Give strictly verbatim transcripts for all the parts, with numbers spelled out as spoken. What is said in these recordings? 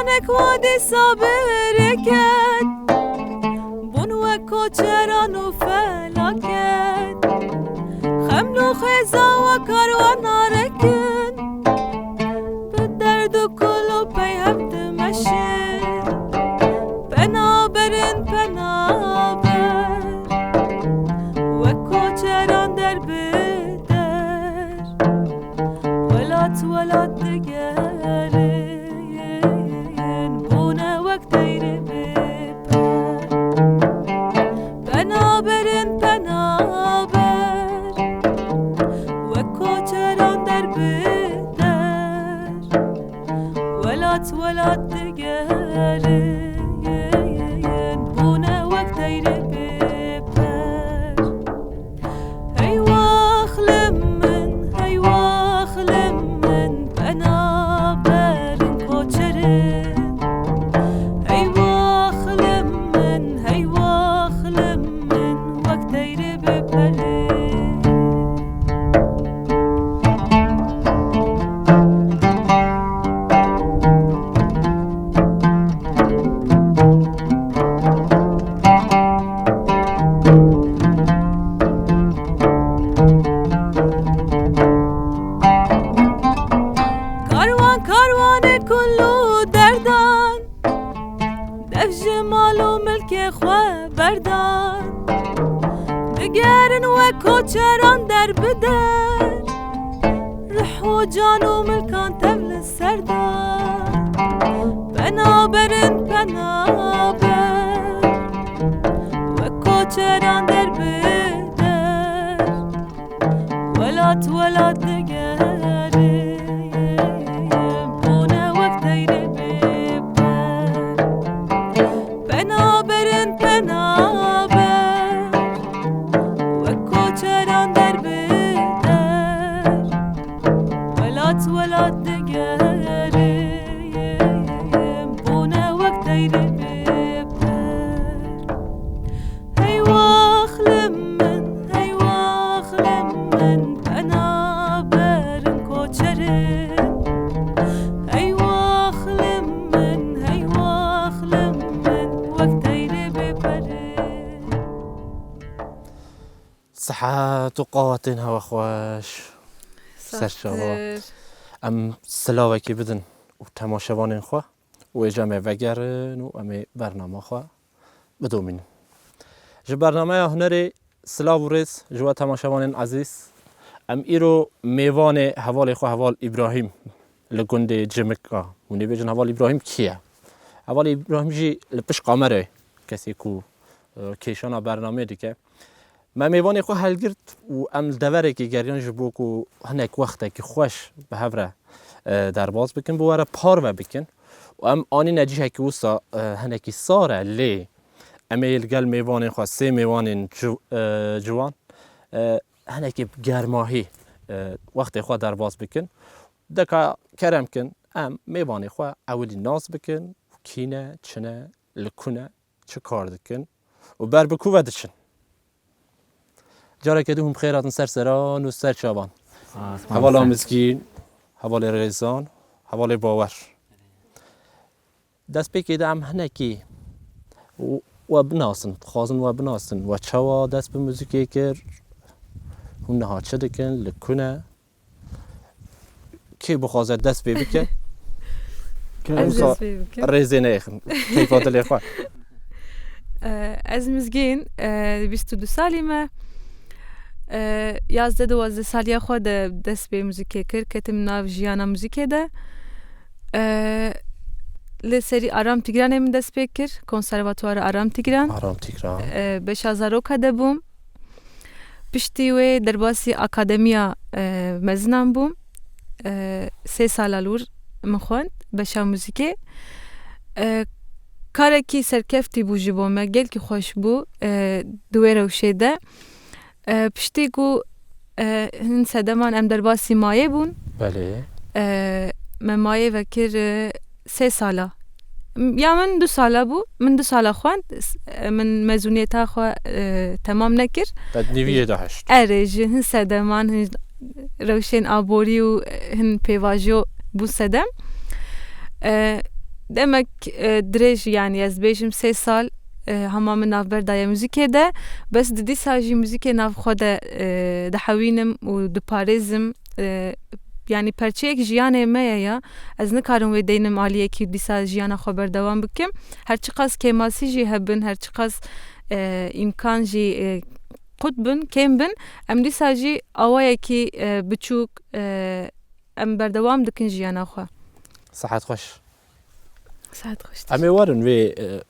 Nek wa dîsa biriket, bûn wek koçeran û felaket. Xeml û xêza we karwana rekin, bi derd û kul û pey hev dimeşin. Penaberin penaber, wek koçeran der bi der. Welat welat digerin, bûne wek teyrê bê per. Penaberin penaber, wek koçeran der bi der. Welat welat digerin, bûne wek teyrê bê per. Hey waxlim min, hey waxlim min, penaberin koçerin. Hey waxlim min, hey waxlim min, wek teyrê biperin. Karwan karwanê kul û derdan, dev ji mal û milkê xwe berdan. Digerin wek koçeran der bi der, rih û can û milkan tev li ser da. Penaberin penaber, wek koçeran der bi der. Welat welat digerin, bûne wek teyrê bê per. Penaberin penaber, wek koçeran der bi der. Welat welat digerin, bûne wek teyrê bê per. Hey waxlim min, hey waxlim min, penaberin koçerin. Hey waxlim min, hey waxlim min, wek teyrê bê perin. Sihet û qawetên hewe xweş. Ser çava. Em silavekê bidin û temaşevanên xwe û êca em ê vegerin û em ê bernama xwe bidomînin. Ji bernameya hunerê silav û rêz ji we temaşevanên ezîz. Em îro mêvanê hevalê xwe heval Îbrahîm li gundê Cimik a. Hûn ê bêjin heval Îbrahîm kî ye? Heval Îbrahîm jî li pişt kamerê kesê ku, e, kêşana bernameyê dike. Me mêvanê xwe helgirt û em li deverekê geriyan ji bo ku hinek wextekî xweş bi hev re, e, derbas bikin, bi we re parve bikin. Û em anîne cihekî wisa, e, hinekî sar e, lê em ê li gel mêvanên xwe, sê mêvanên ci-, e, ciwan, e, hinekî bi germahî, e, wextê xwe derbas bikin. Deka kerem kin, em mêvanê xwe ewilî nas bikin, kî ne, çi ne, li ku ne, çi kar dikin û ber bi ku ve diçin. Careke din hûn bi xêr hatin ser seran û ser çavan. Spas, Hevala spas. Mizgîn, hevalê Rêzan, hevalê Bawer. Destpêkê de em hinekî w-, we binasin, dixwazin we binasin. We çawa dest bi muzîkê kir? Hûn niha çi dikin? Li ku ne? Kê bixwaze dest pê bike? Ez Wisa dest pê bikim. Rêzê neyêxin. Keyfa dilê xwe. Ee, ez Mizgîn, e, bîst û du salî me. E, yazdeh duwazdeh saliya xwe de dest pê muzîkê kir, ketim nav jiyana muzîkê de. E, li serî Aram Tîgranê min dest pê kir, Konservatuara Aram Tîgran. Aram Tîgran. E, beşa zaroka de bûm. Piştî wê derbasî akademiya, e, mezinan bûm. E, sê sala li wir min xwend beşa muzîkê. E, karekî serkeftî bû ji bo me, gelkî xweş bû, e, di wê rewşê de. E, piştî ku, e, hin sedeman em derbasî mayê bûn. Belê. E, me mayê vekir, e, sê sala. M-, ya min du sala bû, min du sala xwend, s-, e, min mezûniyeta xwe, e, temam nekir. Te di nîviyê de hişt. Erê, ji hin sedeman, hin rewşên aborî û, e, hin pêvajo bû sedem. E, Demek, e, dirêj, yanî ez bêjim sê sal, e, hema min navber daye muzîkê de. Bes di dîsa jî muzîkê nav xwe de, e, dihewînim û diparêzim. E, yanî perçeyek jiyanê me ye ya. Ez nikarim wê deynim aliyekî û dîsa jiyana xwe berdewam bikim. Her çiqas kêmasî jî hebin, her çiqas, e, îmkan jî, e, qut bin, kêm bin, em dîsa jî awayekî, e, biçûk, e, em berdewam dikin jiyana xwe. Sihet xweş. Sihet xweş. Em ê werin vê, e,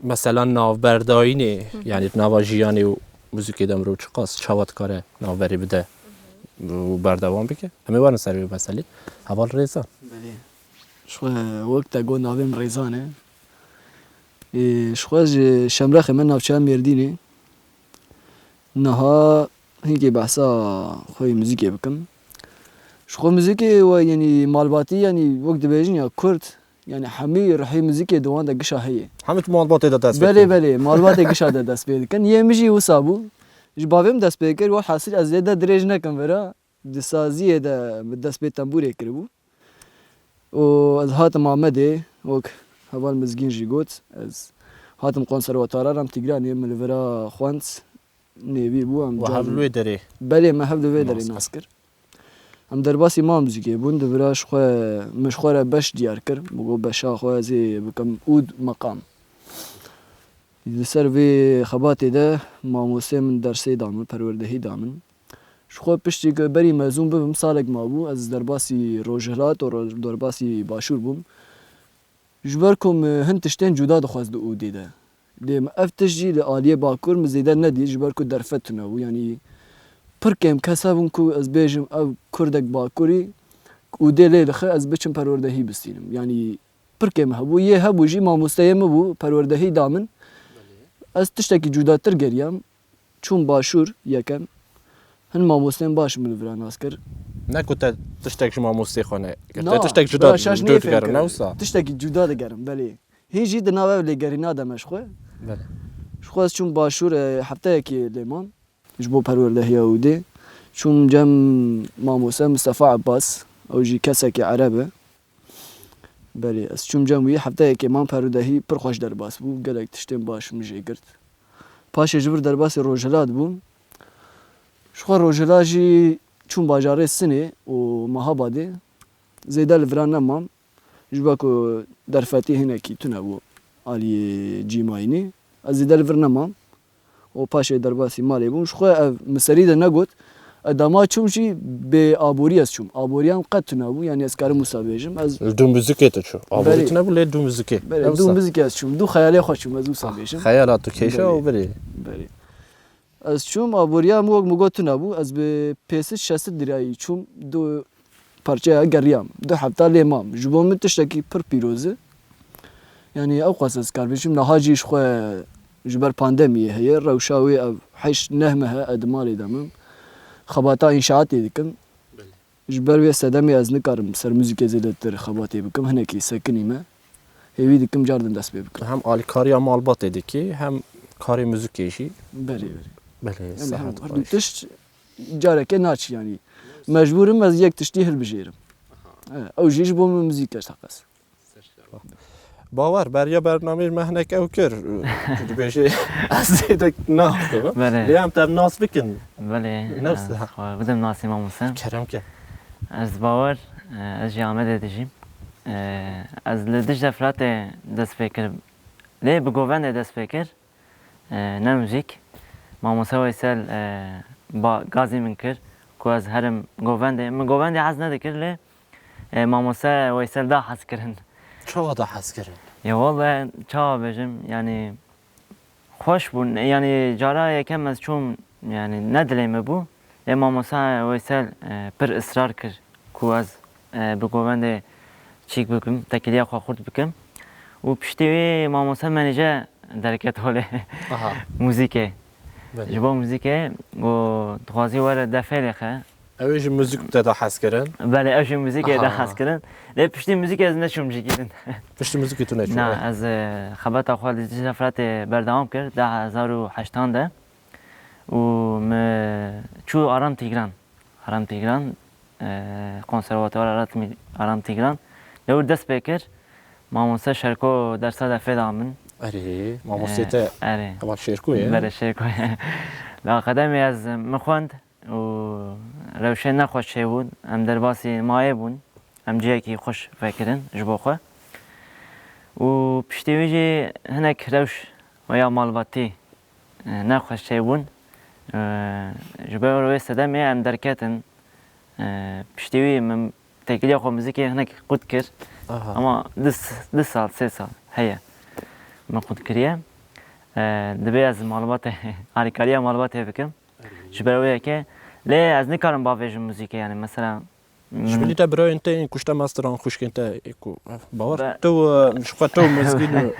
mesela navberdayînê, Hı hı. yanî di nava jiyanê û muzîkê de mirov çiqas çawa dikare navberê bide û berdewam bike? Em ê werin ser vê meselê. Heval Rêzan. Belê. Ji xwe wek te got navê min Rêzan e. Ê, ji xwe ji Şemrexê me navçeya Mêrdînê. Niha hinkê behsa xwe yê muzîkê bikim. Ji xwe muzîkê we, yanî malbatî, yanî wek dibêjin ya Kurd, yanî hemî rihê muzîkê di wan de gişa heye. Hemî tu malbatê de dest pê Belê, dikin. belê, malbatê gişa de dest pê dikin. Yê min jî wisa bû. Ji bavê min dest pê kir, welhasil ez lê de dirêj nekim vira. Di saziyê de min dest pê tembûrê kiribû. Û ez hatim Amedê, wek heval Mizgîn jî got, ez hatim Konservatuara Ram Tîgranê, min li vira xwend, nêvî bû, em We car hev li wê derê Belê, me hev li vê derê nas kir. nas kir. Em derbasî ma muzîkê bûn, di vira ji xwe, min ji xwe re beş diyar kir. Min got, beşa xwe ez ê bikim ûd meqam. Li ser vê xebatê de mamostê min dersê da min, perwerdehî da min. Ji xwe piştî ku berî mezûn bibim, salek mabû, ez derbasî Rojhilat û ro-, derbasî Başûr bûm. Ji ber ku min hin tiştên cuda dixwest di ûdê de. Lê min ev tişt jî li aliyê Bakur min zêde nedît, ji ber ku derfet tune bû. Yanî pir kêm kes hebûn ku ez bêjim ev Kurdek Bakurî ûdê lê dixe, ez biçim perwerdehî bistînim. Yanî pir kêm hebû. Yê hebû jî mamosteyê min bû, perwerdehî da min. Ez tiştekî cudatir geriyam. Çûm Başûr yekem. Hin mamostên baş min li vira nas kir. Ne ku te tiştek ji mamostê xwe nekir. Te Na, tiştek cuda bira şaş jû neyê fêm digerin, kir. ne wisa? Tiştekî cuda digerim, belê. Hîn jî di nav ev lêgerîna de me ji xwe. Belê. Ji xwe ez çûm Başûr, e, hefteyekê lê mam. Ji bo perwerdehiya ûdê. Çûm cem mamoste Mistefa Ebbas. Ew jî kesekî ereb e. Belê, ez çûm cem wî, hefteyekê mam perwerdehî pir xweş derbas bû. Gelek tiştên baş min jê girt. Paşê ji vir derbasî Rojhilat bûm. Ji xwe Rojhilat jî çûm bajarê Sinê û Mehabadê. Zêde li vira nemam. Ji ber ku derfetî hinekî tune bû aliyê cîmayînê. Ez zêde li vir nemam. Û paşê derbasî malê bûm. Ji xwe ev min serî de negot. E, dema çûm jî bê aborî ez çûm. Aboriyan qet tune bû. Yanî ez karim wisa bêjim. Ez Li dû muzikê tu çû. Aborî Belê. tune bû, lê dû muzikê. Belê, Ew dû wisa. muzikê ez çûm. Dû xeyalê xwe çûm, ez wisa bêjim. Xeyala tu kêşa Belê. û birê. Belê. Ez çûm, aboriya min wek min got tune bû. Ez bi pêsit şesit dirayî çûm. Du parçeya geriyam. Du hefta lê mam. Ji bo min tiştekî pir pîroz e. Yanî ew qas ez kar bêjim. Niha jî ji xwe ji ber pandemiyê heye. Rewşa wê ev heşt neh meh e, ez di malê de me. Xebata înşaatê dikim. Belê. Ji ber wê sedemê ez nikarim ser muzîkê zêdetir xebatê bikim. Hinekî sekinî me. Hêvî dikim car din dest pê bikim. Hem alîkariya malbatê dikî, hem karê muzîkê jî. Belê, belê. Belê, Yanî hem sihet her du xweş. tişt carekê naçî yanî. Mecbûr im ez yek tiştî hilbijêrim. He, ew jî ji bo min muzîk e teqez. Bawer, beriya bernameyê me hinek ew kir. Tu dibêjî ez zêde nas dibim. Belê. Lê em te nas bikin. Belê, Ne ez wisa? xwe bidim nasî mamoste. Kerem ke. Ez Bawer, e, ez jî Amedê dijîm. E, ez li Dicle Firatê dest pê kir. Lê bi govendê dest pê kir. E, ne muzîk. Mamoste Weysel, e, ba gazî min kir ku ez herim govendê. Min govendê hez nedikir lê, e, mamoste Weysel da hez kirin. Çawa da hez kirin? Ya wele çawa bêjim, yanî xweş bûn. Yanî cara yekem ez çûm, yanî ne dilê min bû. Lê mamoste Weysel, e, pir israr kir ku ez, e, bi govendê çîk bikim, tekiliya xwe xurt bikim. Û piştî wî mamoste Menîje derket holê Aha. muzîkê. Belê. Ji bo muzîkê û dixwazî were defê lêxe. Ew ê ji muzîk te de hez kirin? Belê, ew ji muzîkê de Aha. hez kirin. Lê piştî muzîkê ez neçûm jî kirin. Piştî muzîkê tu neçû, Na, eh. ez, e, xebata xwe li Dicle Firatê berdewam kir, du hezar û heştan de. Û me çû Aram Tîgran. Aram Tîgran, e, Konservatuara Aram Tî-, Aram Tîgran. Lê wir dest pê kir. Mamoste Şerko dersa de fêda min. Erê, mamostê te Erê. Heval Şêrko ye? Berê Şêrko ye. Li akademiyê ez min xwend û rewşê ne xweş çêbûn. Em derbasî mayê bûn. Em cihekî xweş vekirin ji bo xwe. Û piştî wî jî hinek rewş ya malbatî, e, ne xweş çêbûn. E, ji ber wê sedemê em derketin. E, piştî wî min têkiliya xwe muzîkê hinek qut kir. Aha. Ama du s-, du sal, sê sal heye min qut kiriye. E, divê ez malbatê, alîkariya malbatê bikim. Ji ber wê yekê, lê ez nikarim bavêjim muzîkê, yani mesela, Ji bilî te birayên te yên kuşte masteran xwişkên te ê ku, bawer. Be- Tu, e, ji xwe tu mizgîn û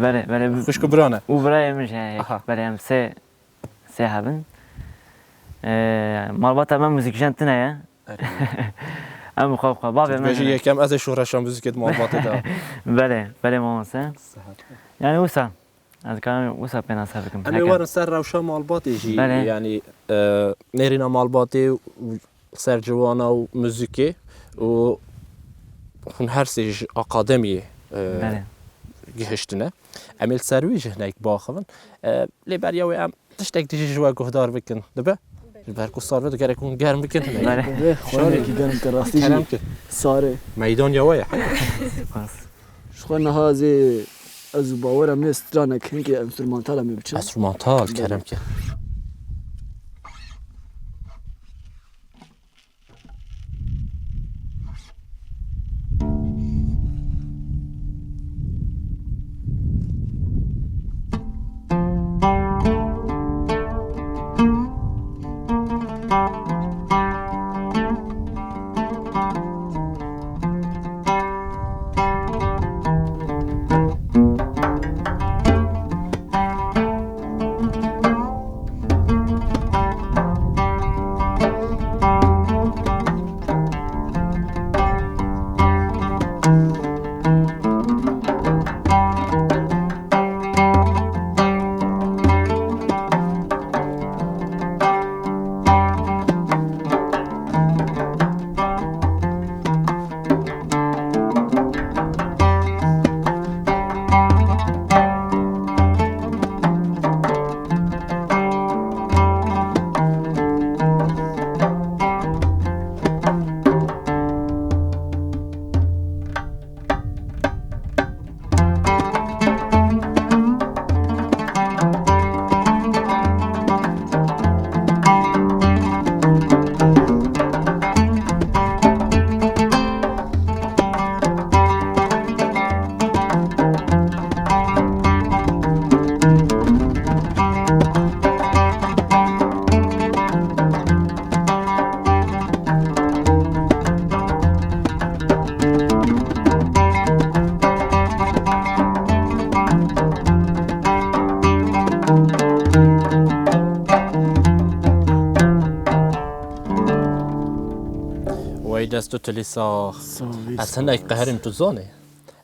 Belê, belê. Xwişk û bira ne. Û birayê min jî heye. Aha. Belê, em sê, sê hebin. E, malbata me muzîkjen tune ye. Erê. Em xwe xwe. Bavê min Dibêjî heye. Yekem ez ê şoreşa muzîkê di malbatê de. Belê, belê mamoste. Sihet. Yani wisa. Ez dikarim wisa pênase bikim. Em ê Heke. Werin ser rewşa malbatê jî, Belê. Yani, e, nêrîna malbatê û ser ciwana û muzîkê û hûn her sê ji akademiyê, e, Belê. Gihiştine. Em ê li ser wî jî hinek biaxivin. E, lê beriya wê em tiştek dijî ji we guhdar bikin. Dibe? Ji ber ku sar be digerek hûn germ bikin hinek. Belê. Belê, xwarinekî germ ke rastî jî Kerem ki. Sarê. Meydan ya we ye. Spas. Ji xwe niha ez ê, ez û Bawer em ê stranek hinkê enstrümantal em ê biçin. Enstrümantal, Belê. Kerem ki. Wey dest û tilî sax. Sağ ol, Ez hinek qeherîm, tu zanî.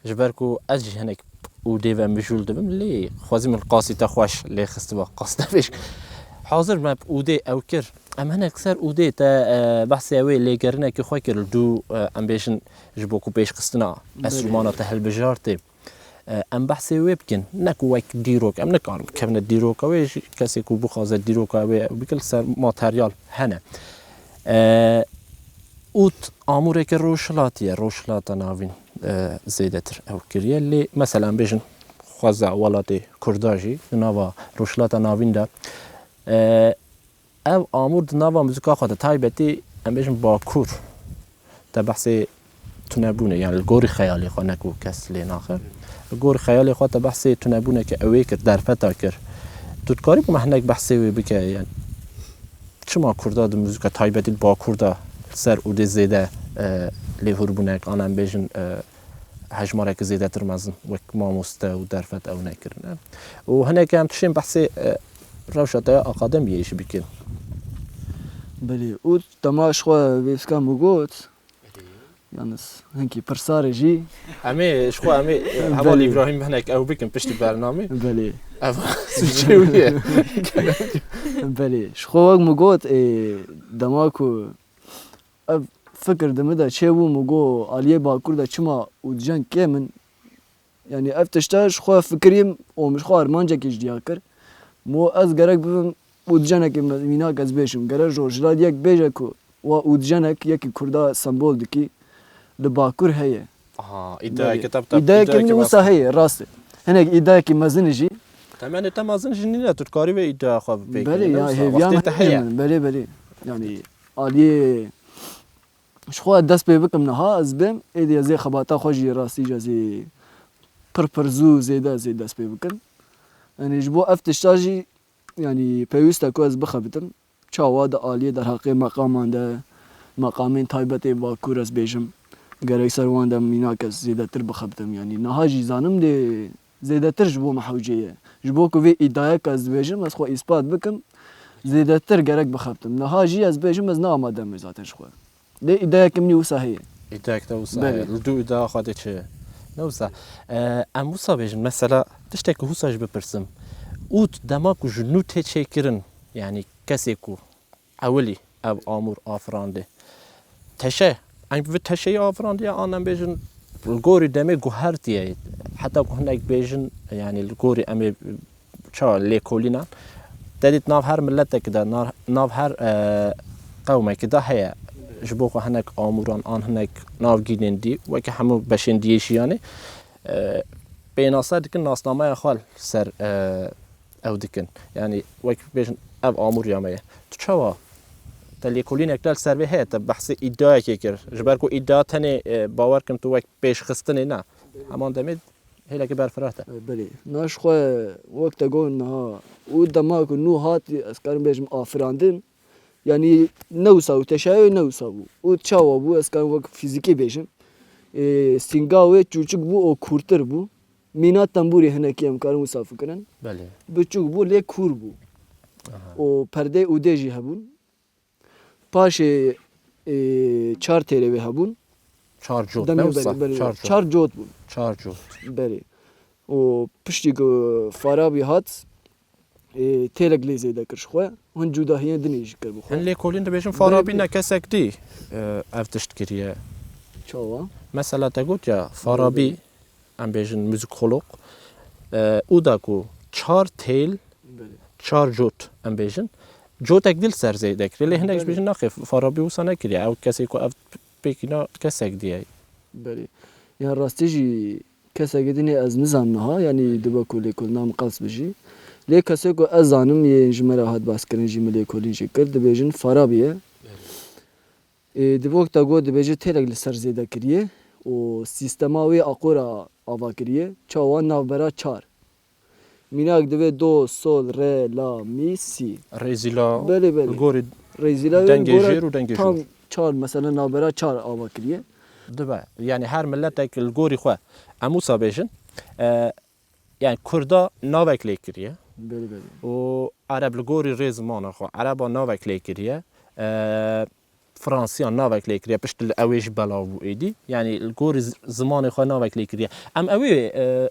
Ji ber ku ez jî hinek ûdê ve mijûl dibim, lê xwezî min qasî te xweş lê xistiba, qas te bêj. Hazir me bi ûdê ew kir. Em hinek ser ûdê te, e, behsê wê lêgerinekî xwe kir li dû, e, em bêjin ji bo ku pêşxistina Belê. Enstrûmana te hilbijartê. E, em behsê wê bikin. Ne ku wek dîrok, em nikarin bikevine dîroka wê jî, kesê ku bixwaze dîroka wê ew bike, li ser materyal hene. E, ûd amûreke rojhilatî ye, rojhilata navîn, e, zêdetir ew kiriye. Lê mesela em bêjin xweza welatê Kurda jî di nava rojhilata navîn de, e, ev amûr di nava muzîka xwe de taybetî em bêjin Bakur de behsê tunebûnê, yani li gorî xeyalê xwe, ne ku kes lê naxe. Li gorî xeyalê xwe te behsê tunebûneke ew ê kir, derfeta kir. Tu dikarî bi me hinek behsê wê bike, yani çima Kurda di muzîka taybetî li Bakur de li ser ûdê zêde, e, lêhûrbûnek, an em bêjin, e, hejmareke zêdetir mezin wek mamoste û derfet ew nekirine. Û hineke em tişên behsê, e, rewşa te ya akademiyê jî bikin. Belê. Û dema ji xwe vê fika min got, yalnız hinkî pirsarê jî. Em ê ji xwe em ê, e, heval Belê. Îbrahîm hinek ew bikin piştî bernamê. Belê. Ev sûcê wî ye. Belê. Ji xwe wek min got, ê, dema ku ev fikir di min de çêbû, min got, aliyê Bakur de çima ûdjen kêm in, Yanî ev tişta ji xwe fikirîm û min ji xwe armancekê ji diya kir. Mo ez gerek bibim ûdijenekê me-, mînak ez bêjim. Gerek ji rojhilat yek bêje ku wa ûdijenek yekî Kurda sembol dikî li Bakur heye. Aha, îdeyeke Belê. te, te, Îdeyeke min îdeyeke wisa mezin. heye, rast e. Hinek îdeyekî mezin jî. Temenê te mezin jî nîne, tu dikarî vê îdeya xwe bipêkî, Belê, ne ya wisa? hêviya Wextê min te heye. heye. Belê, belê. Yanî aliyê ji xwe dest pê bikim niha, ez bêm, êdî ez ê xebata xwe jî rastî jî ez ê pir pir zû zêde ez ê dest pê bikim. Yanî ji bo ev tişta jî, yanî pêwîst e ku ez bixebitim. Çawa di aliyê derheqê meqaman de, meqamên taybetê Bakur ez bêjim, gerek ser wan de mînak ez zêdetir bixebitim. Yanî niha jî zanim dê zêdetir ji bo me hewce ye. Ji bo ku vê îdayek ez dibêjim, ez xwe îspat bikim, zêdetir gerek bixebitim. Niha jî ez bêjim, ez ne amade me zaten ji xwe. Lê îdeyeke min wisa heye. Îdeyek te wisa Belê. heye. Li dû îdeya xwe dê çi? Ne wisa. E, em wisa bêjin, mesela, tiştek ku wisa ji bipirsim. Ûd dema ku ji nû tê çêkirin, yanî kesê ku ewilî ev amûr afirandê. Teşe, em bi teşeyê afirandiye, an em bêjin, li gorî demê guhertiye. Heta ku hinek bêjin, yanî li gorî em ê ça lêkolînan. Te dît nav her miletek de, na-, nav her, e, qewmek de heye. Ji bo xwe hinek amûran an hinek navgînên dî, weke hemû beşên dî yê jiyanê. E, pênase dikin nasnameya xwe li ser, e, ew dikin. Yanî wek bêjin ev amûriya me ye. Tu çawa? Te lêkolînek de li ser vê heye, te behsê îdeyekê kir. Ji ber ku îdeya tenê, e, bawer kim tu wek pêşxistinê ne. Heman demê hêlekê berfireh e. E, belê. Na ji xwe wek te got niha û dema ku nû hat, ez karim bêjim afirandin. Yanî ne wisa bû, teşayê ne wisa bû. Û çawa bû, ez karim wek fîzîkî bêjim. E, sînga wê çûçik bû û kûrtir bû. Mîna tembûrê hinekî em karin wisa fikirin. Belê. Biçûk bû, lê kûr bû. Aha. Û perdê ûdê jî hebûn. Paşê, ê, çar têlê wê hebûn. Çar cot, Demê ne wisa? Belê, belê. Çar cot. Çar cot bûn. Çar cot. Belê. Û piştî ku Farabî hat, ê, têlek lê zêde kir ji xwe. Hin cudahiyên dinê jî kir bi xwe. Hin lêkolîn dibêjin Farabî Belê. ne kesek dî, e, ev tişt kiriye. Çawa? Mesela te got ya, Farabî, Belê. em bêjin muzîkolog, e, û da ku çar têl, Belê. çar cot em bêjin, cotek dî li ser zêde kiriye. Lê hinek ji Belê. bêjin naxê, Farabî wisa nekiriye. Ew kesê ku ev pêkîna kesek diye. Belê. Ya rastî jî kesekê dinê ez nizanim niha, yanî dibe ku lêkolîna min qels bijî. Lê kesê ku ez zanim yên ji me re hat baskirin jî min lêkolîn jî kir, dibêjin Farabî ye. Belê. Ê, di wek te got dibêje têlek li ser zêde kiriye û sîstema wê aqora ava kiriye. Çawa navbera çar. Mînak divê do, sol, re, la, mî, sî. Rêzîla Belê, belê. li gorî Rêzîla wê dengê li gora jêr û dengê tam jor. çar, mesela navbera çar ava kiriye. Dibe. Yani her miletek li gorî xwe. Em wisa bêjin. E, yani Kurda navek lê kiriye. Belê, belê. Û Ereb li gorî rê zimana xwe. Ereba navek lê kiriye. E, Fransiya navek lê kiriye, pişt li ew ê jî belav bû êdî. Yanî li gorî z-, zimanê xwe navek lê kiriye. Em ew ê, e,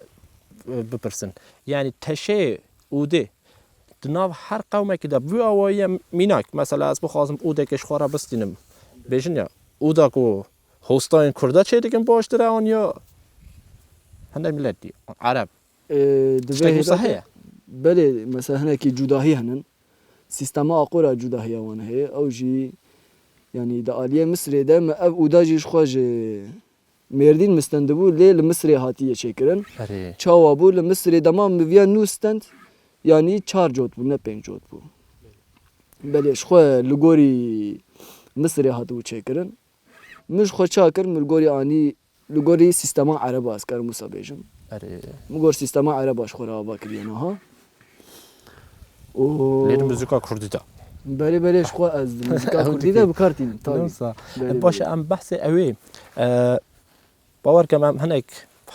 e, bipirsin. Yanî teşeyê ûdê di nav her qewmekî de bi vî awayî ye mînak. Mesela ez bixwazim ûdekê ji xwe re bistînim. Bêjin ya, ûda ku hostayên Kurda çêdikin baştir e an ya hinek milet dî, Ereb? Ee, di Tiştek vê wisa hêla de heye? Belê, mesela hinekî cudahî henin. Sîstema aqora cudahiya wan heye. Ew jî, yanî di aliyê Misirê de me ev ûda jî ji xwe ji Mêrdîn mistendibû, lê li Misirê hatiye çêkirin. Erê. Çawa bû? Li Misirê dema min viya nû stend, yanî çar cot bû, ne pênc cot bû. Belê, ji xwe li gorî Misirê hatibû çêkirin. Min ji xwe ça kir, min li gorî anî, li gorî sîstema ereba ez karim wisa bêjim. Erê. Min gor sîstema ereba ji xwe re ava kiriye niha. Û Lê di muzîka kurdî de. Belê, belê, ji xwe ez di muzîka Ew kurdî dikî. de bi kar tînim, tabî. Wisa. Belê, Baş belê. em behsê ew ê, e, bawer kem em hinek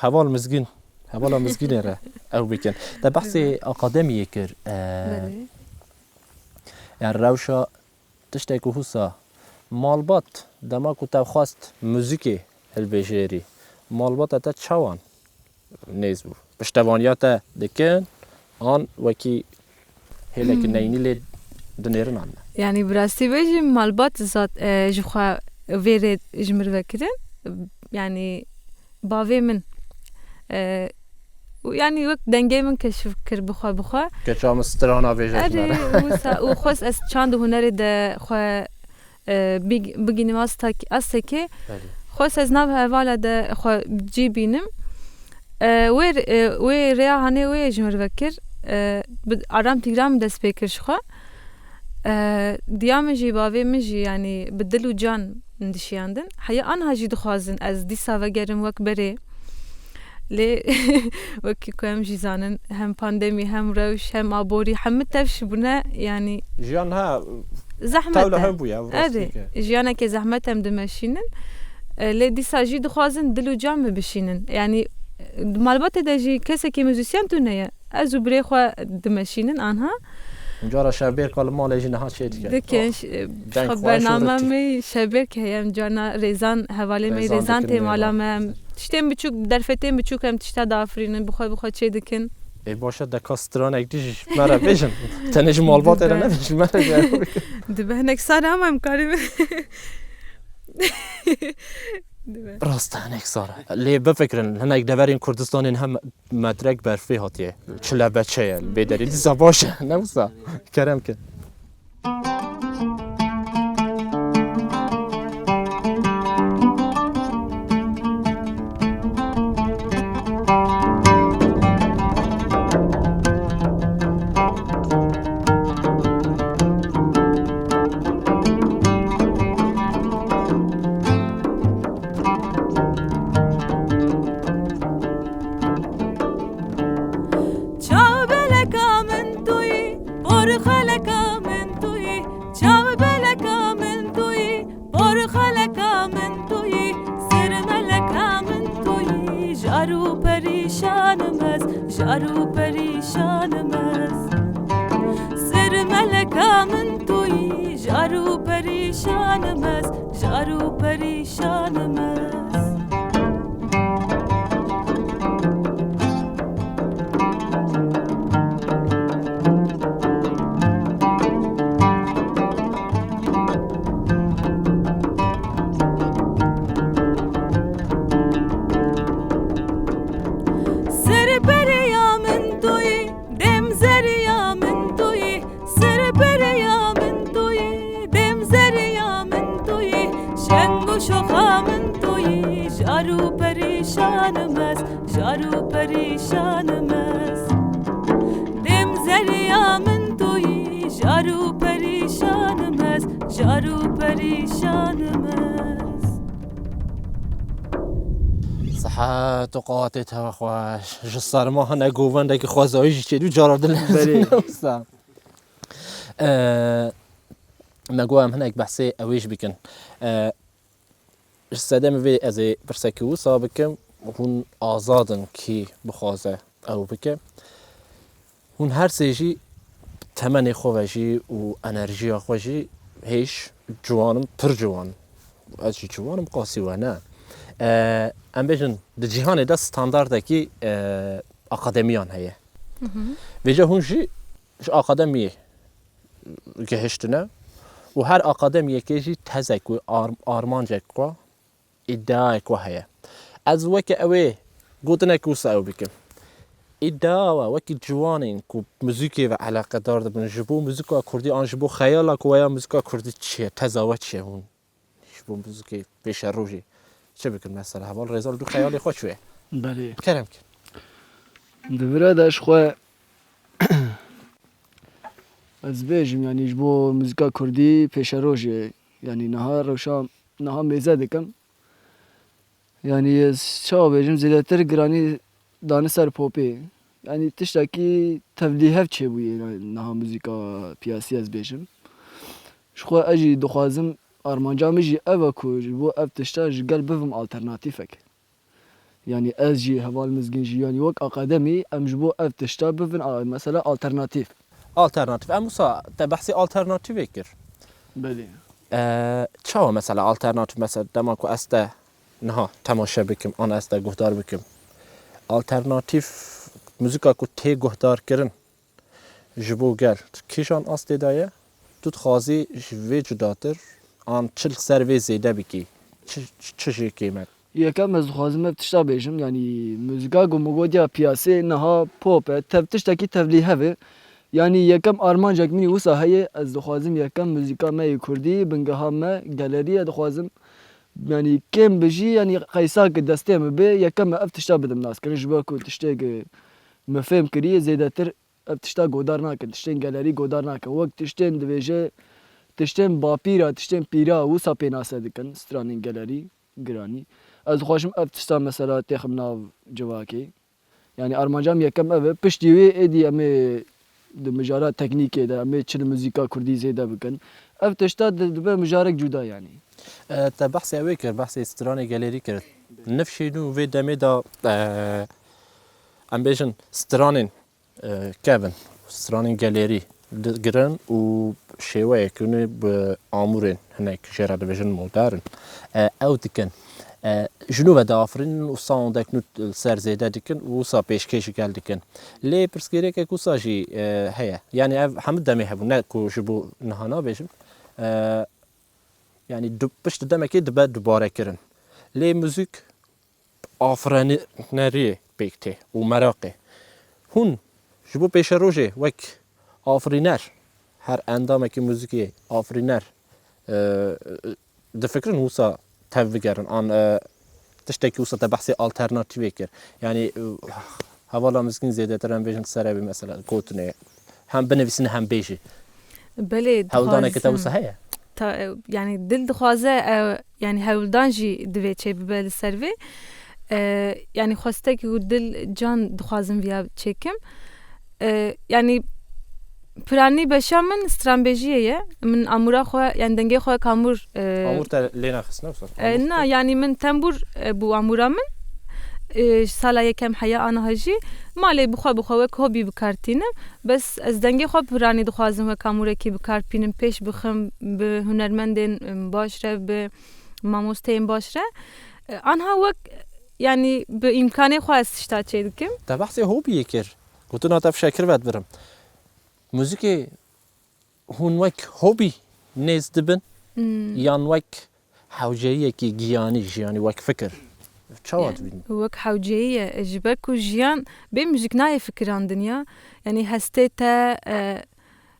heval mizgîn, hevala mizgînê re ew bikin. Te behsê Belê. akademiyê kir, e, Belê. yani rewşa tiştek ku husa malbat dema ku te xwest muzîkê hilbijêrî, malbata te çawan nêz bû? Piştevaniya te dikin an wekî hêlekî Hmm. neynî lê dinêrin an ne? Yani bi rastî bêjim malbat zat, e, ji xwe vê rê ji min ve kirin. Yani bavê min, e, û yanî wek dengê min keşif kir bi xwe bi xwe. Keça min strana vêje ji me re. Erê, wisa, û xwest ez çand û hunerê de xwe, e, big-, bigînim asta-, astekê. Belê. Xwest ez nav hevala de xwe cî bînim. E, wê, e, wê rêya hanê wê ji min re vekir. E, bi Aram Tîgra min dest pê kir ji xwe. E, diya min jî, bavê min jî, yanî bi dil û can min dişiyandin. Heya anha jî dixwazin ez dîsa vegerim wek berê. Lê wekî ku em jî zanin, hem pandemî, hem rewş, hem aborî, hemî tevş bûne, yanî Jiyan ha zehmet tewla e. Hev bûye, ev Erê, rastî ke. Jiyaneke zehmet em dimeşînin. E, lê dîsa jî dixwazin dil û can min bişînin. Yanî, e, malbatê de jî kesekî muzîsyen tune ye. Ez û birê xwe dimeşînin anha. Cara şevbêrka li malê jî niha çê dike. Dikin, Oh, ş-, deng xwe xweş û bername rûtî. Me şevbêrk heye, em carna rêzan, hevalê me Rêzan rêzan dikin tê mala wêla. Me, em tiştên biçûk, derfetên biçûk em tişta diafirînin, bi xwe, bi xwe çê dikin. Ê, baş e, deka stranek dî ji me re bêjin. Tenê ji malbatê re Dibe. Nebêjin, ji me re bêjin. Dibe hinek sar ama em karî Dibe. Rast e, hinek sar e. Lê bifikirin, hinek deverên Kurdistanê hem metrek berfê hatiye. Çile beçe ye, bê derê dîsa baş e, ne wisa? Kerem ke. Çavbeleka min tu yî, porxeleka min tu yî, çavbeleka min tu yî, porxeleka min tu yî, sirmeleka min tu yî, jar û perîşanim ez, jar û perîşanim ez. Sirmeleka min tu yî, jar û perîşanim ez, jar û perîşanim ez. Serbereya min tu yî, demzeriya min tu yî, serbereya min tu yî, demzeriya min tu yî, şeng û şoxa min tu yî, jar û perîşanim ez, jar û perîşanim ez. Demzeriya min tu yî, jar û perîşanim ez, jar û perîşanim ez. Sihet û qewatê te xweş. Ji serma hene govendekî xwezayî jî çêdû cara dilê Belê. Wisa. Eee, me got em hinek behsê ewê jî bikin. Eee, ji sedemê vê ez ê pirsekî wisa bikim, hûn azad in kî bixwaze ew bike. Hûn her sê jî temenê xwe ve jî û enerjiya xwe jî hêj ciwan in, pir ciwan in. Ez jî ciwan im, qasî we ne. Eee, em bêjin di cîhanê de standardekî, eee, akademiyan heye. Hı hı. Vêca hûn jî ji akademiyê gihiştine û her akademiyekê jî tezek û ar-, armancek xwe, îdiayek xwe heye. Ez weke ew ê gotinek wisa ew bikim. Îdia we wekî ciwanên ku muzîkê ve eleqedar dibin, ji bo muzîka kurdî an ji bo xeyala ku we ya muzîka kurdî çi ye, teza we çi ye hûn? Ji bo muzîkê pêşerojê çi bikin mesela? Heval Rêzal du xeyalê xwe çi ye? Belê. Kerem kin. Di vira de ji xwe ez bêjim, yanî ji bo muzîka kurdî pêşerojê, yanî niha rewşa, niha mêze dikim. Yanî ez çawa bêjim, zêdetir giranî dane ser popê. Yanî tiştekî tevlîhev çêbûye niha muzîka piyasî ez bêjim. Ji xwe ez jî dixwazim, armanca min jî ev e ku ji bo ev tişta ji gel bivim alternatîfek. Yanî ez jî, Heval Mizgîn jî, yanî wek akademî em ji bo ev tişta bivin, a, mesela alternatîf. Alternatîf. Em wisa te behsê alternatîfê kir. Belê. E, çawa mesela alternatîf, mesela dema ku ez te niha temaşe bikim, an ez te guhdar bikim. Alternatîf muzîka ku tê guhdarkirin ji bo gel kîjan astê de ye? Tu dixwazî ji vê cudatir an çi li ser vê zêde bikî? Çi, çi, çi jê kêm e? Yekem ez dixwazim ev tişta bêjim, yanî muzîka ku min gotiya piyasê niha pop e, tev tiştekî tevlîhev e. Yanî yekem armancek min wisa heye, ez dixwazim yekem muzîka me yê kurdî, bingeha me, geleriye dixwazim. Yanî kêm bi jî, yanî qeysa ki destê min bê, yekem me ev tişta bidim naskirin, ji ber ku tiştê ki min fêm kiriye, zêdetir ev tişta godar nakin, tiştên gelerî godar nakin. Wek tiştên dibêje, tiştên bapîra, tiştên pîra wisa pênase dikin, stranên gelerî, giranî. Ez dixwajim ev tişta mesela têxim nav civakê. Yanî armanca min yekem ev e. Piştî wê êdî em ê di mijara teknîkê de, em ê çi li muzîka kurdî zêde bikin. Ev tişta di-, dibe mijarek cuda yanî. E, te behsê ew ê kir, behsê stranê gelerî kir. Nifşê nû vê demê de, e, em bêjin stranên, e, kevin, stranên gelerî digirin û şêweyek hûn ê bi amûrên hinek jê re dibêjin modern, e, ew dikin. E, ji nû ve diafirînin û soundek nû li ser zêde dikin û wisa pêşkêş ji gel dikin. Lê pirsgirêkek wisa jî, e, heye. Yanî ev hemû demê hebû, ne ku ji bo niha nabêjim. E, yanî du-, pişt demekê dibe dubarekirin. Lê muzîk afireneriyê pêk tê û meraqê. Hûn ji bo pêşerojê wek afirîner, her endamekî muzîkê afirîner, e, difikirin wisa tev bigerin, an, e, tiştekî wisa te behsê alternatîfê kir. Yanî, e, hevala mizgîn zêdetir em bêjin ser evî mesela gotinê. Hem binivîsîne hem bêjî. Belê, hewldaneke te dixwazim. Wisa heye? Ta, e, yanî dil dixwaze, e, yanî hewldan jî divê çêbibe li ser vê. E, yanî xwestekî ku dil can dixwazim viya çêkim. E, yanî piranî beşa min stranbêjiyê ye. Min amûra xwe, yanî dengê xwe kamûr, e, Amûr te lê naxistine wisa? E, Amûr na, te yanî min tembûr, e, bû amûra min. E, ji sala yekem heya aniha jî malê bi xwe bi xwe wek hobî bi kar tînim. Bes ez dengê xwe piranî dixwazim wek amûrekî bi kar bînim, pêş bixim bi hunermendên, em, baş re, bi mamosteyên baş re. E, anha wek, yanî bi îmkanê xwe ez tişta çê dikim. Te behsê hobiyê kir. Gotina te fişekir vedbirim. Muzîkê hûn wek hobî nêz dibin Hmm. yan wek hewceyiyekî giyanî, jiyanî wek fikir? Çawa Yani, dibînin? Wek hewceyî ye. Ji ber ku jiyan bê muzîk nayê fikirandin ya. Yanî hestê te, e,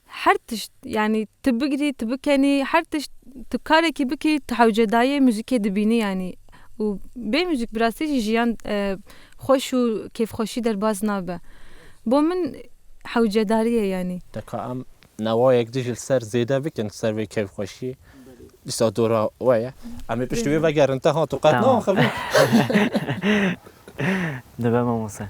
her tişt, yanî tu bigirî, tu bikenî, her tişt, tu karekî bikî, tu hewcedayê muzîkê dibînî yanî. Û bê muzîk bi rastî jî jiyan, e, xweş û kêfxweşî derbas nabe. Bo min hewcedarî ye yanî. Te ka em newayek dî jî li ser zêde bikin, li ser vê kêfxweşiyê. Dîsa dora we ye. Em ê piştî wê vegerin te ha tu qet Tamam. naxivî. Dibe mamoste.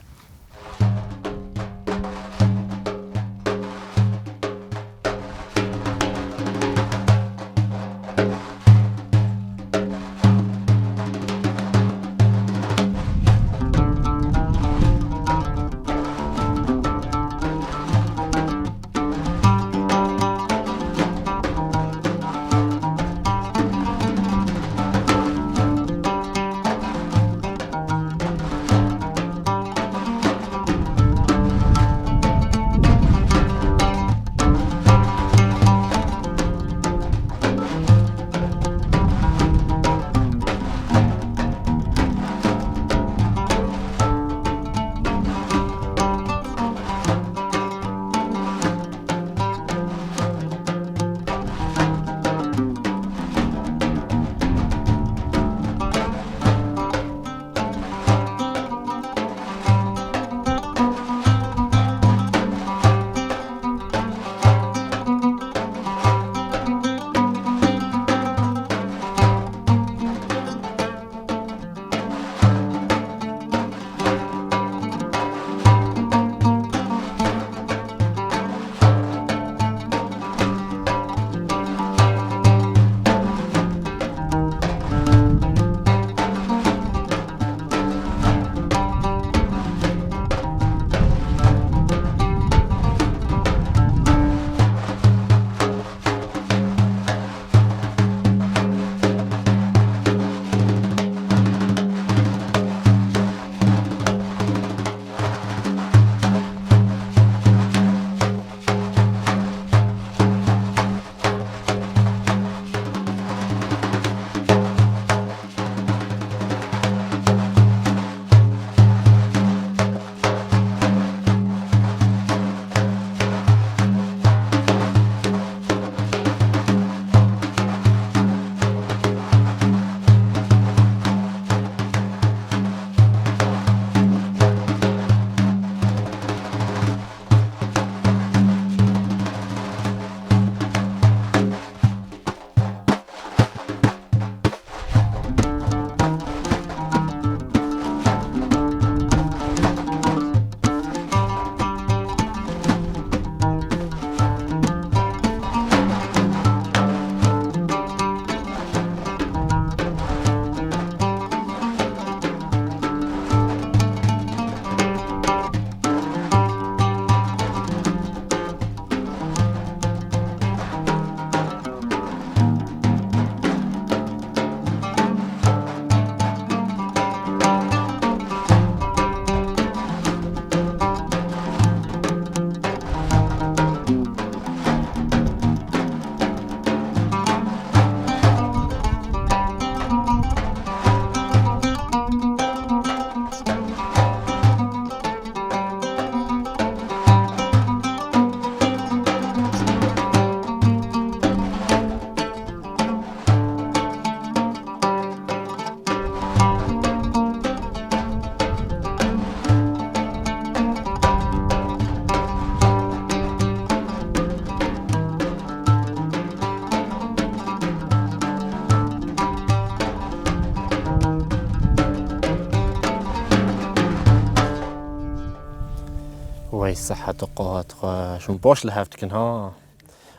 Ay, sihet û qewet xweş. Hûn baş li hev dikin, ha?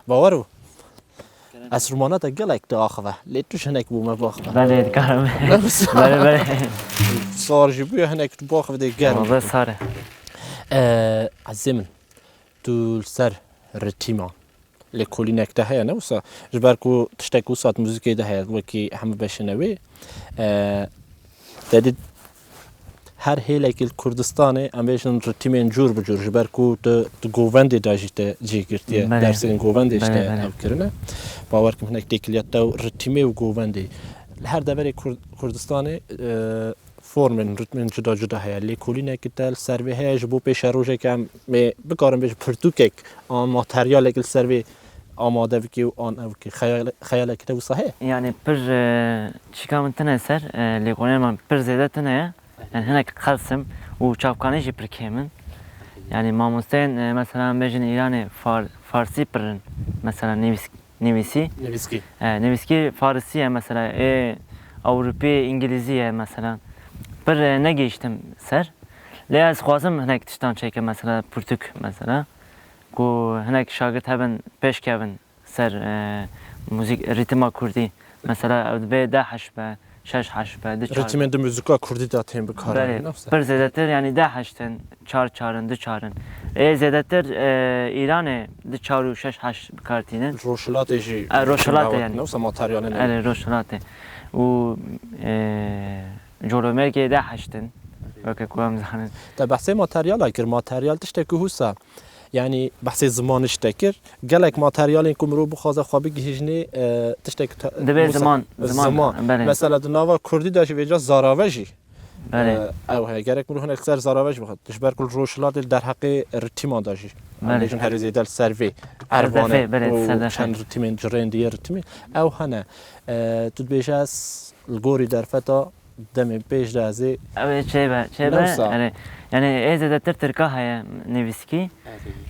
Bawer bû. Ez romana te gelek diaxive. Lê tu ji hinek bû me biaxive. Belê, dikarim. Belê, belê. Sar jî bûye, hinek tu biaxive dê germ. Wala sar e. Ee, ezê min, tu li ser ritîma lêkolînek te heye, ne wisa? Ji ber ku tiştek wisa di muzîkê de heye, wekî hemû beşên wê. Ee, te dî her hêlekî li Kurdistanê, em bêjin, ritîmên cûr bi cûr, ji ber ku tu, tu govendê de jî te cih girtiye, Belê. dersên govendê ji Belê, te belê. ew kirine. Bawer kim hinek têkiliya te û ritîmê û govendê. Li her deverê Kur-, Kurdistanê, e, formên, ritmên cuda cuda heye. Lêkolînekî te li ser vê heye, ji bo pêşerojeke em ê bikarin bêjin pirtûkek an materyalek li ser vê amade bikî û an ew bikî. Xeyal-, xeyalekî te wisa heye? Yani pir, e, çîka min tune ser, e, lêkolînên me pir zêde tune ye. Yani hinek qels im û çapkanî jî pir kêm in. Yani mamosteyên, e, mesela em bêjin Îranê far-, farsî pir in. Mesela nivîs-, nivîsî. Nivîskî. E, nivîskî farisî ye mesela, ê Ewropî îngilîzî ye mesela. Pir, e, negihiştim ser. Lê ez xwazim hinek tiştan çêkim mesela, pirtûk mesela. Ku hinek şagirt hebin pêş kevin ser, e, muzîk, rîtima kurdî. Mesela ew dibe deh heşt be, şeş heşt be, du çar be. Rîtimên di muzîka kurdî de tên bikarin, Belê, ne wisa? pir zêdetir, yani deh heşt in, çar çar in, du çar in. Ê zêdetir, e, Îranê du çar û şeş heşt bi kar tînin. Rojhilatê jî E, Rojhilatê kêmawet, yani. ne wisa materyalên Erê, Rojhilatê. Û, e, Colemêrgê deh heşt in, weke ku em zanin. Te behsê materyala kir, materyal tiştek ku wisa. Yani behsê ziman ji te kir. Gelek materyalên ku mirov bixwaze xwe bigihîjnê, e, tiştek te-, Dibe wisa. ziman, ziman, Ziman. belê. Mesela di nava kurdî de jî vêca zarave jî, Belê. e, ew heye. Gerek mirov hinek ser zarave jî bixwe. Ji ber ku li Rojhilatê li derheqê ritîman de jî. Em Belê. bêjin herî zêde li ser vê Ser ervan e defê, belê, û ser defê. çend ritîmên cirên diye ritîmê. Ew hene. E, tu dibêje ez li gorî derfeta demê pêş de ez ê Ew ê çêbe, çêbe. Ne wisa? Erê. Yani ê zêdetir tirka heye nivîskî.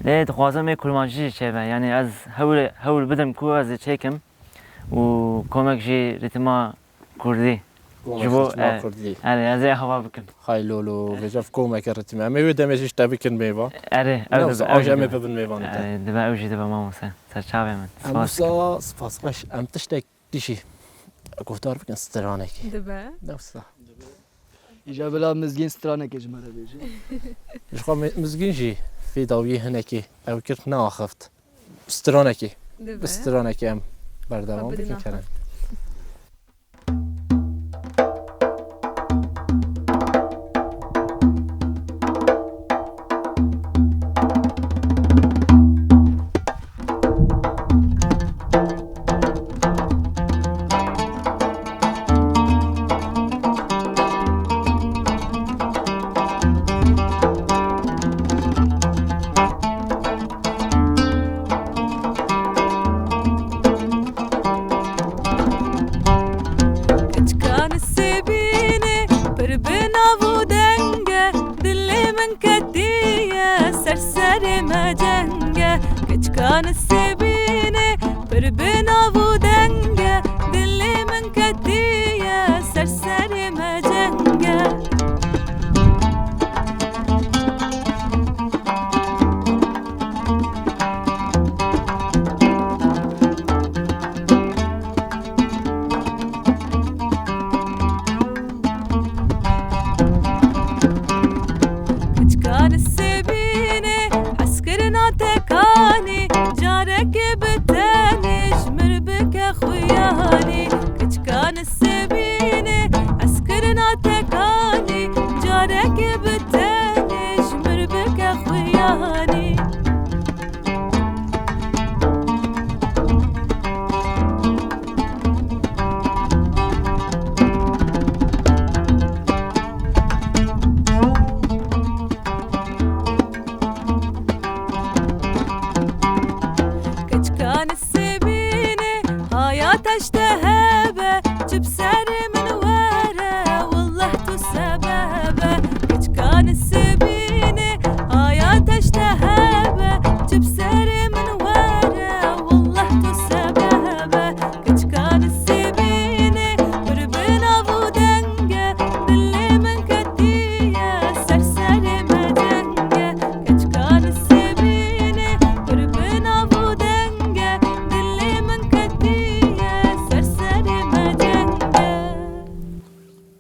Erê. Lê dixwazim ê kurmancî jî çêbe. Yani ez hewl, hewl bidim ku ez ê çêkim û komek jî rîtima kurdî. Komek Ji bo, rîtima e, kurdî. erê, ez ê hava bikim. Hay lolo, vêca komeke rîtîme. Em ê wê demê jî ji te bikin mêva. Erê, Ne ew wisa, dibe, ew ew jî jî em ê dibe. bibin mêvanê te. Erê, dibe ew jî dibe mamoste. Ser çavê min. Em Spas wisa dikim. spas xweş. Em tiştek Dişî guhdar bikin stranekî. Dibe. Ne wisa. Îja bila Mizgîn stranekê ji me re bêje. Ji xwe mi-, Mizgîn jî vê dawiyê hinekî ew kir neaxift. Stranekî. Dibe. Bi stranekî em berdewam Xwe bikin bidin kerem. Keçika nisêbînê pir bi nav û deng e, dilê min ketiye ser serê me ceng e. Keçika nisêbînê pir bi nav û deng e, dilê min ketiye ser serê me ceng e. Keçika nisêbînê hezkirina te kanî, carekê bi tenê ji mir bike.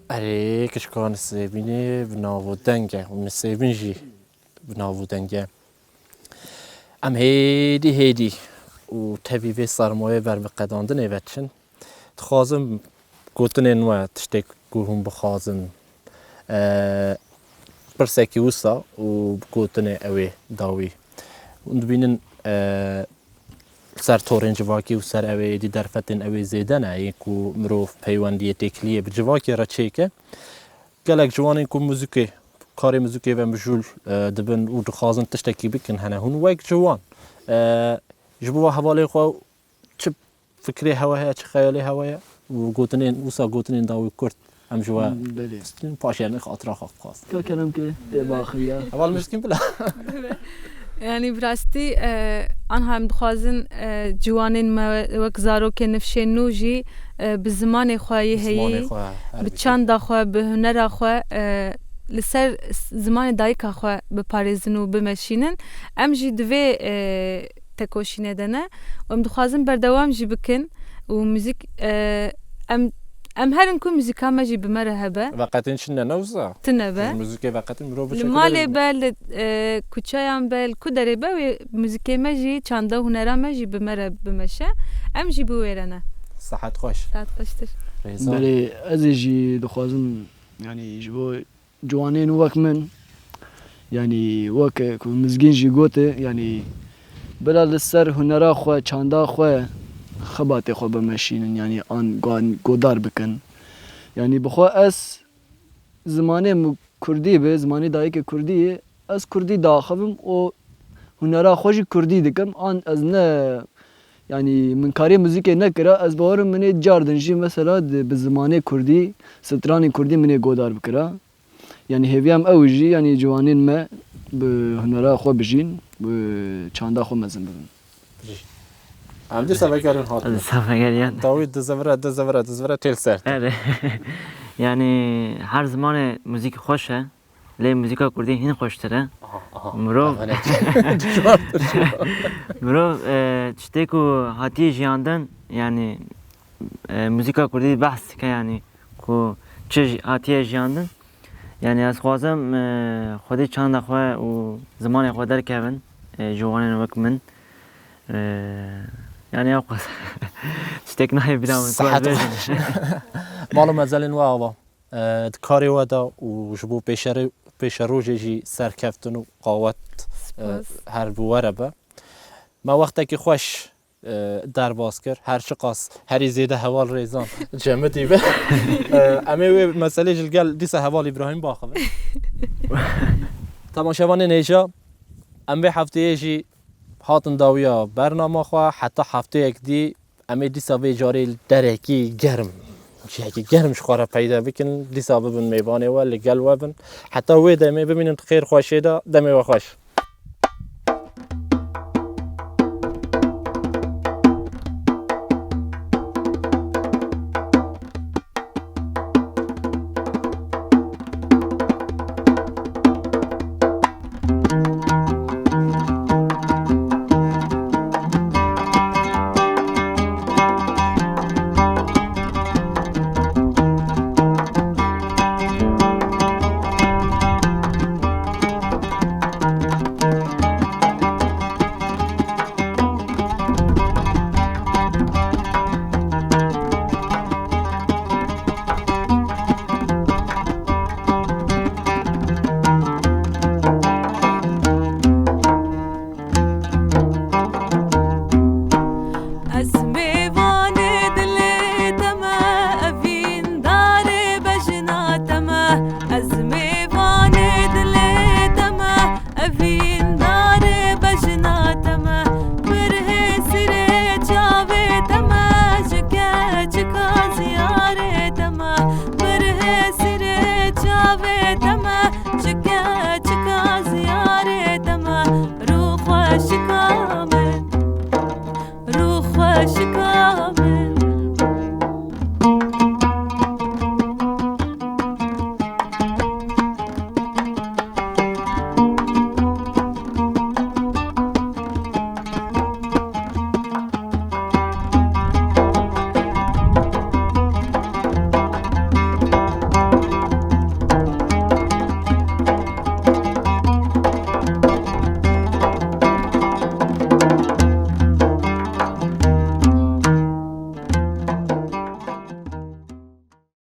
Erê, kişkan Sêbînê bi nav û deng e û min Sêbîn jî bi nav û deng e. Em hêdî hêdî û tevî vê sermayê ber bi qedandinê ve diçin. Dixwazim gotinên we tiştê ku hûn bixwazin, e, pirsekî wisa û gotinê ew ê dawî. Hûn dibînin, e, li ser torên civakî û ser ew ê êdî derfetên ew ê zêde ne, yên ku mirov peywendiyê têkiliyê bi civakê re çêke. Gelek ciwanên ku muzîkê, karê muzîkê ve mijûl, e, dibin û dixwazin tiştekî bikin hene. Hûn wek ciwan, e, ji bo hevalên xwe çi fikrê hewe heye, çi xeyalê hewe ye û gotinên, wisa gotinên dawî kurt em ji we Hmm, belê. Paşê em ê xatira xwe bixwazin. Ka kerem ke tê baxil ya. Heval Mizgîn bila. Yanî bi rastî, e, anha em dixwazin, e, ciwanên me wek zarokên nifşên nû jî, e, bi zimanê xwe yê Zimanê heyî, xwe, her bi bikî. Çanda xwe, bi hunera xwe, e, li ser s-, zimanê dayika xwe biparêzin û bimeşînin. Em jî di vê, e, tekoşînê de ne. Û em dixwazin berdewam jî bikin û muzîk, e, em, em herin ku muzîka me jî bi me re hebe. Veqetên çi ne, ne wisa? Tune be. Muzîkê veqetên mirov Li biçe malê kudere be, li, e, kuçeyan be, li ku derê be, wê muzîkê me jî, çanda hunera me jî bi me re bimeşe. Em jî bi wê re ne. Sehet xweş. Sehet xweştir. Rêza. Belê, ez ê jî dixwazim, yanî ji bo ciwanên wek min, yanî wek ku Mizgîn jî gote, yanî bila li ser hunera xwe, çanda xwe, xebatê xwe bimeşînin, yanî an go-, godar bikin. Yanî bi xwe ez zimanê min kurdî be, zimanê dayikê kurdî ye, ez kurdî diaxivim û hunera xwe jî kurdî dikim. An ez ne, yanî min karê muzîkê nekira, ez bawerim min ê car din jî mesela di, bi zimanê kurdî, stranên kurdî min ê godar bikira. Yanî hêviya min ew jî, yanî ciwanên me bi hunera xwe bijîn, bi çanda xwe mezin bibin. Em dîsa vegerin hatin. Dîsa vegerin. Dawî dizivire, dizivire, dizivire têl ser. Erê. Yanî her zimanê muzîk xweş e. Lê muzîka kurdî hîn xweştir e. Aha, aha. Mirov, Aha, ne? Mirov, e, tiştê ku hatiye jiyandin, yanî, e, muzîka kurdî behs dike, yanî ku çi ji-, hatiye jiyandin. Yanî ez dixwazim, e, xwedî çanda xwe û zimanê xwe derkevin, e, ji wanên wek min. E, yanî ew qas tiştek nayê bîra min, ku ez Sehet bêjim. Mal û mezelên we ava. E, di karê we de û ji bo pêşerê-, pêşerojê jî serkeftin û qawet, e, Spas. Her bi we re be. Me wextekî xweş, e, derbas kir. Her çiqas herî zêde heval Rêzan Cemidî be. E, em ê wê meselê ji gel dîsa heval Îbrahîm baxivin. Temaşevanên hêja, em vê hefteyê jî hatin dawiya bernama xwe. Heta hefteyek dî Em ê dîsa vê carê li derekî germ, cihekî germ ji xwe re peyde bikin. Dîsa bibin mêvanê we, li gel we bin. Heta wê demê bimînin di xêr xweşê de, demê we xweş.